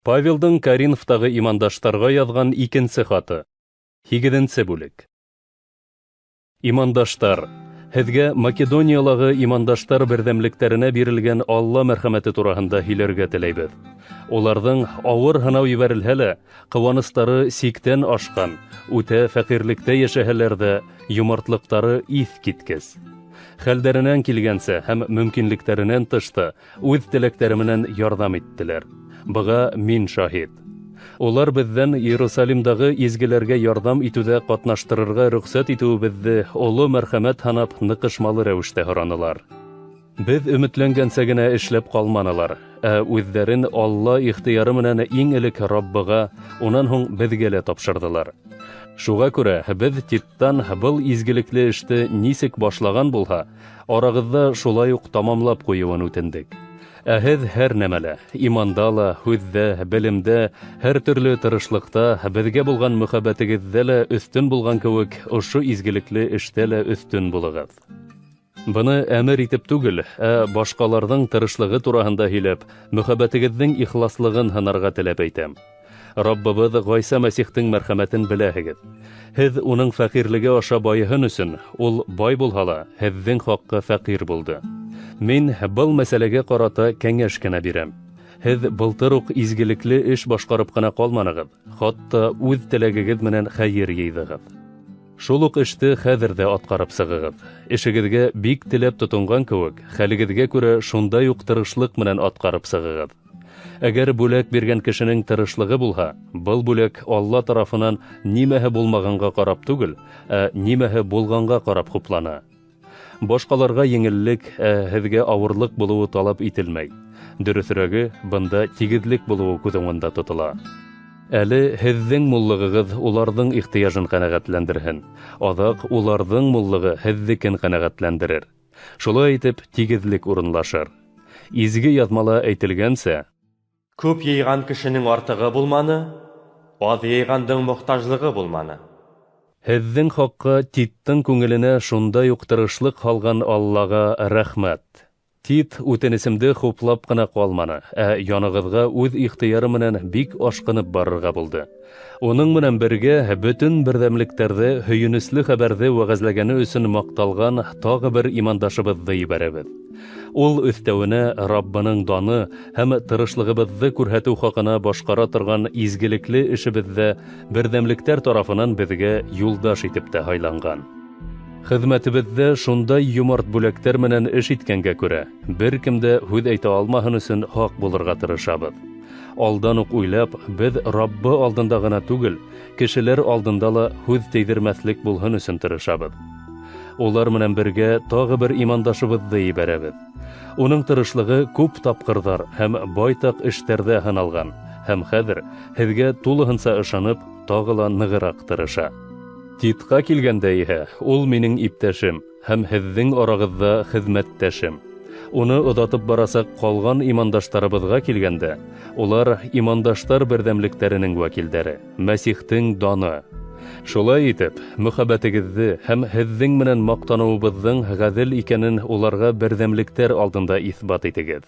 Павелдың Коринфтағы имандаштарға яҙған икенсе хаты. Һигеҙенсе бүлек. Имандаштар, һеҙгә Македониялағы имандаштар берҙәмлектәренә бирелгән Алла мәрхәмәте тураһында һөйләргә теләйбеҙ. Уларҙың ауыр һынау ебәрелһә лә, ҡыуаныстары сиктән ашҡан, үтә фәҡирлектә йәшәһәләр ҙә, йомартлыҡтары иҫ киткес. Хәлдәренән килгәнсә һәм мөмкинлектәренән тыш та үҙ теләктәре менән ярҙам иттеләр. Быға мин шаһит. Улар беҙҙән Иерусалимдағы изгеләргә ярҙам итеүҙә ҡатнаштырырға рөхсәт итеүебеҙҙе оло мәрхәмәт һанап ныҡышмалы рәүештә һоранылар. Беҙ өмөтләнгәнсә генә эшләп ҡалманылар, ә үҙҙәрен Алла ихтыяры менән иң элек Раббыға, унан һуң беҙгә лә тапшырҙылар. Шуға күрә беҙ Титтан был изгелекле эште нисек башлаған булһа, арағыҙҙа шулай уҡ тамамлап ҡуйыуын үтендек. Ә һеҙ һәр нәмәлә, иманда ла, һүҙҙә, белемдә, һәр төрлө тырышлыҡта, беҙгә булған мөхәббәтегеҙҙә лә өҫтөн булған кеүек, ошо изгелекле эштә лә өҫтөн булығыҙ. Быны әмер итеп түгел, ә башҡаларҙың тырышлығы тураһында һөйләп, мөхәббәтегеҙҙең ихласлығын һынарға теләп әйтәм. Раббыбыҙ Ғайса Мәсихтең мәрхәмәтен беләһегеҙ. Һеҙ уның фәҡирлеге аша байыһын өсөн, ул бай булһа ла, һеҙҙең хаҡҡа фәҡир булды. Мин был мәсьәләгә ҡарата кәңәш кенә бирәм. Һеҙ былтыр уҡ изгелекле эш башҡарып ҡына ҡалманығыҙ, хатта үҙ теләгегеҙ менән хәйер йыйҙығыҙ. Шул уҡ эште хәҙер ҙә атҡарып сығығыҙ. Эшегеҙгә бик теләп тотонған кеүек, хәлегеҙгә күрә шундай уҡ тырышлыҡ менән атҡарып сығығыҙ. Әгәр бүләк биргән кешенең тырышлығы булһа, был бүләк Алла тарафынан нимәһе булмағанға ҡарап түгел, ә нимәһе булғанға ҡарап хуплана. Башҡаларға еңеллек, ә һеҙгә ауырлыҡ булыуы талап ителмәй. Дөрөҫөрәге, бында тигеҙлек булыуы күҙ уңында тотола. Әле һеҙҙең муллығығыҙ уларҙың ихтыяжын ҡәнәғәтләндерһен, аҙаҡ уларҙың муллығы һеҙҙекен ҡәнәғәтләндерер. Шулай итеп, тигеҙлек урынлашыр. Изге яҙмала әйтелгәнсә, Күп йыйған кешенең артығы булманы, аҙ йыйғандың мохтажлығы булманы. Һеҙҙең хаҡҡа Титтың күңеленә шундай уҡ тырышлыҡ һалған Аллаға рәхмәт. Тит үтенесемде хуплап ҡына ҡалманы, ә янығыҙға үҙ ихтыяры менән бик ашҡынып барырға булды. Уның менән бергә бөтөн берҙәмлектәрҙе һөйөнөслө хәбәрҙе вәғәзләгәне өсөн маҡталған тағы бер имандашыбыҙҙы ебәрәбеҙ. Ул өҫтәүенә Раббының даны һәм тырышлығыбыҙҙы күрһәтеү хаҡына башҡара торған изгелекле эшебеҙҙә берҙәмлектәр тарафынан беҙгә юлдаш итеп тә һайланған. Хеҙмәтебеҙҙә шундай йомарт бүләктәр менән эш иткәнгә күрә, бер кем дә һүҙ әйтә алмаһын өсөн һаҡ булырға тырышабыҙ. Алдан уҡ уйлап, беҙ Раббы алдында ғына түгел, кешеләр алдында ла һүҙ тейҙермәҫлек булһын өсөн тырышабыҙ. Улар менән бергә тағы бер имандашыбыҙҙы ебәрәбеҙ. Уның тырышлығы күп тапҡырҙар һәм байтаҡ эштәрҙә һыналған, һәм хәҙер һеҙгә тулыһынса ышанып, тағы ла нығыраҡ тырыша. Титҡа килгәндә иһә, ул минең иптәшем һәм һеҙҙең арағыҙҙа хеҙмәттәшем. Уны оҙатып барасаҡ ҡалған имандаштарыбыҙға килгәндә, улар имандаштар берҙәмлектәренең вәкилдәре, Мәсихтең даны. Шулай итеп, мөхәббәтегеҙҙе һәм һеҙҙең менән маҡтаныуыбыҙҙың ғәҙел икәнен уларға берҙәмлектәр алдында иҫбат итегеҙ.